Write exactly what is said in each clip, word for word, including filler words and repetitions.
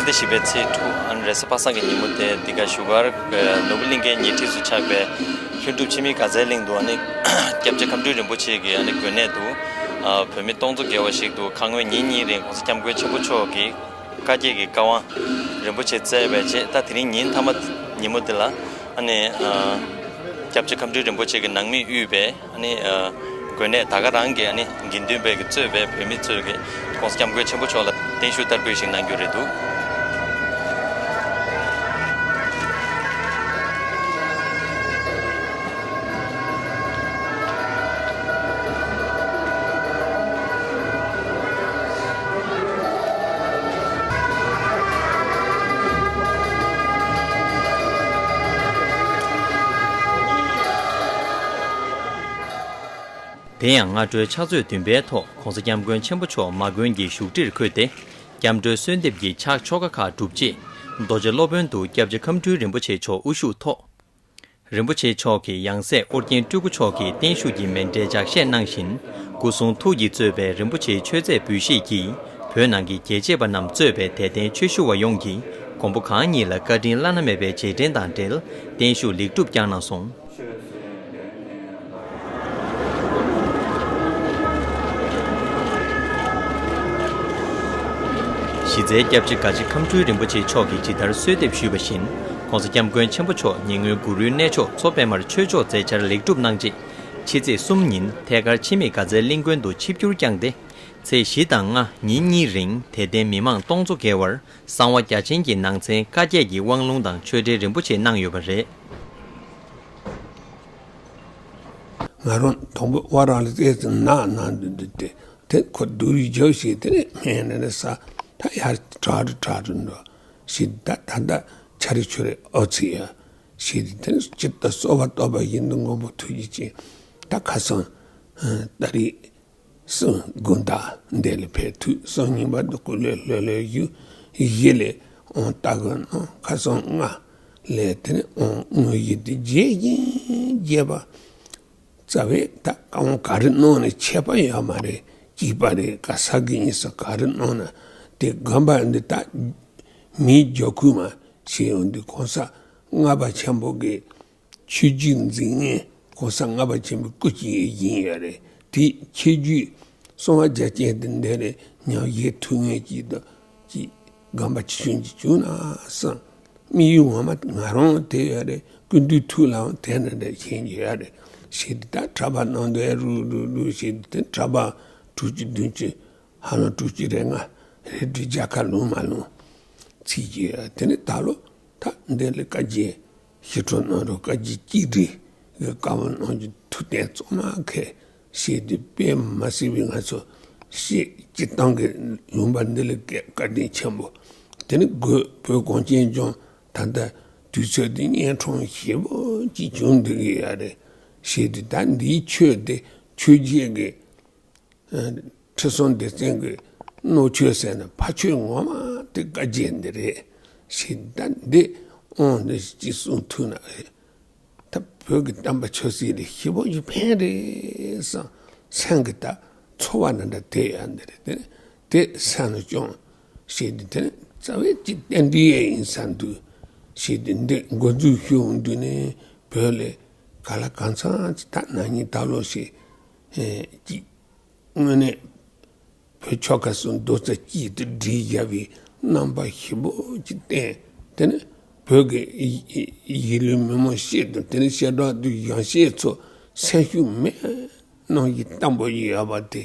ཏེ་བཞི་པའི་ཚེས་དྲུག་ཨ་ནི་རེས་གཟའ་པ་སངས་ཀྱི་ཉིན་མོ་དེ་འདི་ག་བཞུགས་སྒར་ནོར་བུ་གླིང་གའི་ཉེ་འཁྲིས་སུ་ཆགས་པའི་ལྷུན་གྲུབ་འཆི་མེད་དགའ་ཚལ་གླིང་དུ་ཨ་ནི་སྐྱབས་རྗེ་ཁམས་སྤྲུལ་རིན་པོ་ཆེ་གི་ཨ་ནི་དགོན་གནས་དུ་བོད་མི་སྟོང་ཚོ་བརྒལ་བ་ཞིག་ཏུ་ཁ་སྔོན་ཉིན་གཉིས་རིང་༸གོང་ས་༸སྐྱབས་མགོན་ཆེན་པོ་མཆོག་གི་བཀའ་བརྒྱད་ཀྱི་བཀའ་དབང་རིན་པོ་ཆེ་སྩལ་བའི་རྗེས། ད་དེ་རིང་ཉིན་མཐའ་མ་ཉིན་མོ་འདི་ལ་ཨ་ནི་སྐྱབས་རྗེ་ཁམས་སྤྲུལ་རིན་པོ་ཆེ་གི་ནང་མིས་དབུས་པའི་ཨ་ནི་དགོན་གནས་ད་ག་རང་གི་ཨ་ནི་དགེ་འདུན་པའི་གི་གཙོས་པའི་བོད་མི་ཚོས་ཀྱི་༸གོང་ས་༸སྐྱབས་མགོན་ཆེན་པོ་མཆོག་ལ་བརྟན་བཞུགས་བསྟར་འབུལ་ཞིག་གནང་རྒྱུ་རེད་འདུག། དེ་ཡང་སྔ་དྲོའི་ཕྱག་ཚོད་བདུན་པའི་ཐོག་༸གོང་ས་༸སྐྱབས་མགོན་ཆེན་པོ་མཆོག་མ་དགོན་གྱི་བཞུགས་ཁྲིར་འཁོད་དེ། སྐྱབས་འགྲོའི་གསོལ་འདེབས་ཀྱི་ཕྱག་ཆོ་ག་ཁག་གྲུབ་རྗེས། རྡོ་རྗེ་སློབ་དཔོན་དུ་སྐྱབས་རྗེ་ཁམས་སྤྲུལ་རིན་པོ་ཆེ་མཆོག་དབུ་བཞུགས་ཐོག་རིན་པོ་ཆེ་མཆོག་གིས་ཡང་སྲས་ཨོ་རྒྱན་སྤྲུལ་སྐུ་མཆོག་གི་བརྟན་བཞུགས་ཀྱི་མཎྜལ་ལྗགས་བཤད་གནང་བཞིན། སྐུ་གསུང་ཐུགས་ཀྱིས་གཙོས་པའི་རིན་པོ་ཆེའི་མཆོད་རྫས་འབུལ་བཞེས་ཀྱིས། བོད་ནང་གི་རྒྱལ་གཅེས་པ་རྣམས་གཙོས་པའི་དད་ལྡན་ཆོས་ཞུ་བ་ཡོངས་ཀྱིས་མགོན་པོ་གང་ཉིད་ལ་བཀའ་དྲིན་བླ་ན་མེད་པའི་རྗེས་དྲན་དང་འབྲེལ་བརྟན་བཞུགས་ལེགས་གྲུབ་བསྐྱངས་གནང་སོང་། གཞི་རྩའི་སྐྱབས་རྗེ་དགའ་ཆེ་ཁམས་སྤྲུལ་རིན་པོ་ཆེ་མཆོག་གིས་ཇི་ལྟར་གསོལ་འདེབས་ཞུས་པ་བཞིན། ༸གོང་ས་༸སྐྱབས་མགོན་ཆེན་པོ་མཆོག་ཉེ་སྔོན་གུ་རུའི་གནས་མཆོག་མཚོ་པདྨར་ཆོས་ཕྱོགས་མཛད་འཆར་ལེགས་གྲུབ་གནང་རྗེས། ཕྱི་ཚེས་གསུམ་ཉིན་ཐད་ཀར་འཆི་མེད་དགའ་ཚལ་གླིང་དགོན་དུ་ཆིབས་བསྒྱུར་བསྐྱངས་ཏེ། ཚེས་བཞི་དང་ལྔ་ཉིན་གཉིས་རིང་དད་ལྡན་མི་མང་སྟོང་ཚོ་བརྒལ་བར་གསང་བ་རྒྱ་ཆེན་གྱི་ནང་ཚན་བཀའ་བརྒྱད་ཀྱི་དབང་ལུང་དང་ཆོས་འབྲེལ་རིན་པོ་ཆེ་གནང་ཡོད་པ་རེད། ང་རང་དང་པོ་བ་རང་ལ་བལྟས་ཙང་ན་ན་འདུག་འདུག་སྟེ། དེ་ཁོ་སྡུག་རུས་རྒྱབ་ཞིག་དེ་ནས་སྨན་ནས་ནས་ས་ད་ཡར་དྲག་རུ་དྲག་རུ་འགྲོ་ཞིག་ད་ད་ད་ཆ་རེ་ཆུ་རེ་ཨོ་ཚི་ཡ་ཞིག་དེ་ནས་ཇི་ལྟར་གསོལ་བ་བཏབ་པ་བཞིན་དུ་མགོན་པོ་ཐུགས་རྗེ་ཅན་ད་ཁ་སང་ད་རེས། གསུམ་དགོང་དག་འདི་ལ་ཕེབས་ཐུག་གསུམ་ཉིན་པ་འདི་སྐུ་ལས་ལྷོད་ལྷོད་བཞུགས། བཞི་ལས་ཨང་རྟགས་ཀྱི་ནང་ཁ་སང་ལྔ་ལས་དེ་ནས་ཨང་དངོས་གཞི་དེ་རྗེས་བཞིན་རྒྱས་པ། རྩ་བའི་ད་བཀའ་དབང་ག་རེ་གནང་ནས་ཆད་པ་ཡོད་མ་རེད། གཅིག་པ་རེད། ག་ས་གི་ཡིན་ས་ག་རེ་གནང་ན་དེ་དགོན་པ་འདི་ད་མིའི་རྒྱབ་ཁུག་མ་ཞེས་ཡོང་དུས་གོང་ས་ལྔ་པ་ཆེན་པོ་གི་ཆོས་བརྒྱུད་འཛིན་མཁན་གོང་ས་ལྔ་པ་ཆེན་པོའི་སྐུ་གཅིག་ཡིན་ཡོད་རེད། དེ་ཁྱེད་རྒྱུད་གསང་བ་རྒྱ་ཆེན་དེ་འདི་ནས་ཉམས་བཞེས་ཐུབ་མཁན་གཅིག་དང་གཅིག་དགོངས་པ་ཆེ་ཆུང་གཅིག་བྱུང་ན་བསམ། དམིགས་ཡུལ་ངོ་མ་ང་རང་དེ་ཡོད་རེད། སྐུ་མདུན་ཐུགས་ལའང་དེ་འདྲ་འདྲ་བྱེད་ཀྱི་ཡོད་རེད། ཞེས་དེ་ད་གྲྭ་པ་ནང་དུ་ཡང་རུག་རུག་རུག་ཞེས་དེ་གྲྭ་པ་དྲུག་ཅུ་བདུན་ཅུ། ཧ་ལམ་དྲུག་ཅུ་རེ་ལྔ་རེ་དྲུག་བརྒྱ་ཁ་ལོངས་མ་ལོངས་ཚིག་གི་དེ་ནི་ད་ལོ་ད་འདི་ལ་བཀའ་བརྒྱད་ཞི་ཁྲོ་གནང་རོགས། བཀའ་བརྒྱད་གཅིག་སྒྲིལ་གྱི་བཀའ་དབང་གནང་རྒྱུ་ཐུགས་གཏན་གཙང་མ་ཁས་ཞེས་དེ་དཔེ་མ་སྲིད་པའི་ང་ཚོ་ཤེས་སྤྱི་བཏང་གི་ལུང་པ་འདི་ལ་བཀའ་བཀའ་དྲིན་ཆེན་པོ། དེ་ནི་དགོས་བོད་གངས་ཅན་ལྗོངས་ད་ལྟ་དུས་ཚོད་འདི་གཉན་འཕྲང་ཞེ་པོ་ཅིག་བྱུང་འདུག་གི་ཡ་རེད། ཞེས་དེ་ད་འདིའི་ཆོས་དེ་ཆོས་བརྒྱད་ཀྱི་ཁྲི་སྲོང་ལྡེ་བཙན་གྱི་མནོ་ཆོས་ཟེར་ན་ཕ་ཆོས་ངོ་མ་དེ་བཀའ་བརྒྱད་འདི་རེད། ཞེས་ད་འདི་ཨང་འདི་གཅིག་གསུང་ཐུབ་ན་ད་བོད་ཀྱི་བསྟན་པ་ཆབ་སྲིད་ལ་ཞེ་པོ་ཞིག་ཕན་རེད་བསམ་སེམས་ཀྱི་ད་ཚོར་བ་འདྲ་འདྲ་དེ་ཡང་འདི་རེད། དེ་དེ་སེམས་ལ་སྐྱོང་ཞེས་འདི་དེ་རྩ་བའི་གཅིག་རྟེན་འབྲེལ་ཡིན་ས་འདུག་ཞེས་འདི་འདི་འགོ་འཛུགས་ཞུ་འོང་དུས་ནས་བོད་ལ་ག་ལ་གང་འཚམ་ཅིག་ད་ན་ནིང་ད་ལོ་ཞེས་ཅིག་དངོས་གནས་བོད་ཆོལ་ཁ་གསུམ་རྡོག་རྩ་གཅིག་ཏུ་སྒྲིལ་བཞག་པའི་རྣམ་པ་ཞིབ་པོ་ཅིག་བསྟན། དེ་ནི་བོད་ཀྱི་གཞིས་ལུས་མི་མང་སྤྱི་དང་དེ་ནི་བྱེ་བྲག་ཏུ་གཞོན་སྐྱེས་ཚོ་སེམས་ཤུགས་མེད་གནང་གི་བརྟན་པོ་ཡོད་པ་དེ་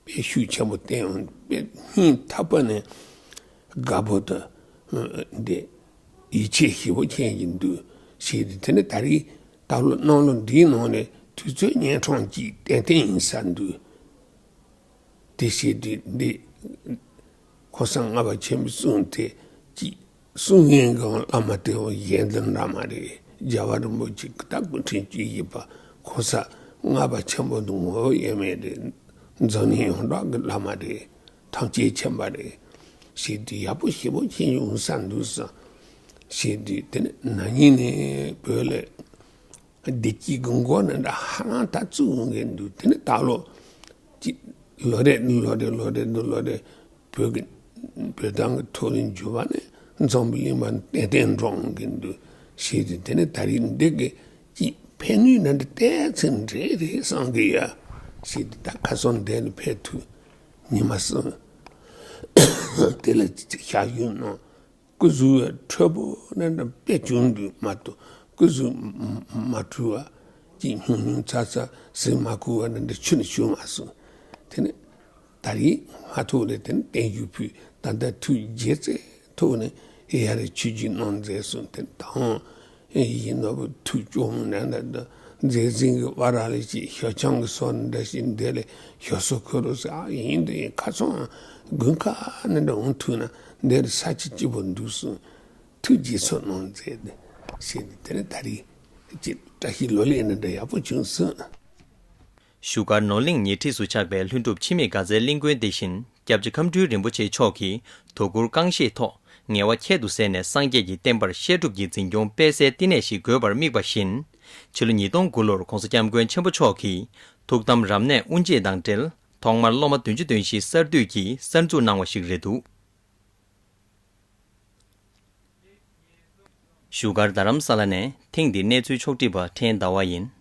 དཔེ་ཤུགས་ཆེན་པོ་བསྟན་འོང་། དཔེ་སྙིང་ཐག་པ་ནས་དགའ་པོ་དང་འདི་ཡིད་ཆེས་ཞིབ་པོ་བྱེད་ཀྱི་འདུག་ཞེས་དེ་ནི་ད་རེས་ད་ལོ་གནམ་ལོ་འདིའི་ནང་ནས་དུས་ཚོད་གཉན་འཕྲང་གཅིག་ཏན་ཏན་ཡིན་ས་འདུག་དེ་བྱས་དུས་འདི་ཁོ་སང་ལྔ་པ་ཆེན་པོའི་གསུང་དེ་ཅིག་གསུང་མཁན་གྱི་བླ་མ་དེ་བོ་གཞན་དོན་འདྲ་མ་རེད། རྒྱལ་བ་རིན་པོ་ཆེ་ད་སྐུ་ཕྲེང་བཅུ་བཞི་པ་ཁོ་སང་ལྔ་པ་ཆེན་པོ་དུ་ངོ་བོ་ཡོད་མེད་རེད། འཛམ་གླིང་ཡོངས་གྲགས་ཀྱི་བླ་མ་རེད། ཐམས་ཅད་མཁྱེན་པ་རེད། ཞེས་དུས་ཡག་པོ་ཞེ་པོ་ཅིག་ཡོང་ས་འདུག་བསམ། ཞེས་དུས་དེ་ནི་ན་ནིང་ནས་བོད་ལ། བདེ་སྐྱིད་ཀྱི་མགོ་ནི་འདྲ་ཧ་ལམ་ད་བཙུགས་འོང་གི་འདུག་དེ་ནི་ད་ལོ་ཅིག་ལོ་རེ་ལོ་རེ་ལོ་རེ་འདུག་ལོ་རེ་བོད་ཀྱི་བོད་དོན་གྱི་ཐོག་ལ་འགྱུར་བ་ནི་ འཛམ་བུ་གླིང་མ་ཏན་ཏན་འགྲོ་གི་འདུག་ཞེས་ཏེ། དེ་ནས་ད་རེས་འདི་གི་ཅིག་ཕན་ནུས་ནང་དུ་བལྟས་ཚེ་འདྲེ་རེད་བསམ་གི་ཡ་ཞེས་ཏེ། ད་ཁ་སང་འདི་ལ་ཕེབས་དུས་ཉི་མ་གསུམ་དེ་ལ་ཅིག་ཞག་བཞུགས་གནང་། སྐུ་གཟུགས་འཕྲོད་པོ་ནི་དཔེ་བྱུང་འདུག་མ་གཏོགས། སྐུ་གཟུགས་མ་འཁྲུལ་བ་ཅིག་ཉུང་ཉུང་ཚ་ཚ་ཟིལ་མ་ཁུག་པ་ནི་འདི་ཆུ་ནི་བྱུང་མ་སོང་། དེ་ནི་ད་རེས་མ་ཐུག་ནས་དེ་ནི་བརྟན་བཞུགས་ཕུལ། ད་ལྟ་ཐུགས་དགྱེས་ཚད་ཐུག་ནས་ཡ་རེ་ཆུ་རྒྱུས་གནང་མཛད་སོང་། དེ་ནི་ད་ཧང་ཡིན་ནོ་བུ་ཐུགས་སྐྱོ་མོ་ནས་ན་ད་མཛད་འཛིན་གྱི་བ་ར་ལས་ཀྱི་ཞོ་ཆང་གི་སོ་འདྲ་ཞིག་འདི་ལས་ཞོ་སོ་ཁོ་རོ་ཟ་ཡིན་དུ་ཡིན། ཁ་སང་དགུན་ཁ་ནས་འདྲ་འོང་ཐུག་ན་འདི་ལས་ས་ཆ་སྐྱིད་པོ་འདུག་སོང་། ཐུགས་དགྱེས་ཚོར་གནང་མཛད་ནས་ཞེས་ནས། དེ་ནས་ད་རེས་ཀྱི་བཀྲ་ཤིས་ལོ་ལེགས་ནི་འདྲ་ཡག་པོ་བྱུང་སོང་། བཞུགས་སྒར་ནོར་གླིང་ཉེ་འཁྲིས་སུ་ཆགས་པའི་ལྷུན་གྲུབ་འཆི་མེད་དགའ་ཚལ་གླིང་དགོན་དེ་བཞིན་སྐྱབས་རྗེ་ཁམས་སྤྲུལ་རིན་པོ་ཆེ་མཆོག་གིས་དོ་ཁུར་རྐང་བཞེས་ཐོག་ངལ་བ་ཁྱད་དུ་བསད་ནས་སངས་རྒྱས་ཀྱི་བསྟན་པར་བཤད་སྒྲུབ་ཀྱི་འཛིན་སྐྱོང་སྤེལ་སའི་བསྟི་གནས་ཤིག་དགོས་པར་དམིགས་པ་བཞིན། ཕྱི་ལོ་ཉིས་སྟོང་དགུ་ལོར་༧གོང་ས་༧སྐྱབས་མགོན་ཆེན་པོ་མཆོག་གིས་ཐུགས་དམ་རབ་གནས་དབུ་འབྱེད་དང་འབྲེལ་ཐོག་མར་སློབ་མ་བདུན་ཅུ་དོན་བཞི་གསར་བསྡུས་ཀྱིས་གསར་འཛུགས་གནང་བ་ཞིག་རེད་འདུག་བཞུགས་སྒར་རྡ་རམ་ས་ལ་ནས་ཐེངས་འདིའི་གནས་ཚུལ་ཕྱོགས་སྒྲིག་པ་ཕྲན་ཟླ་བ་ཡིན།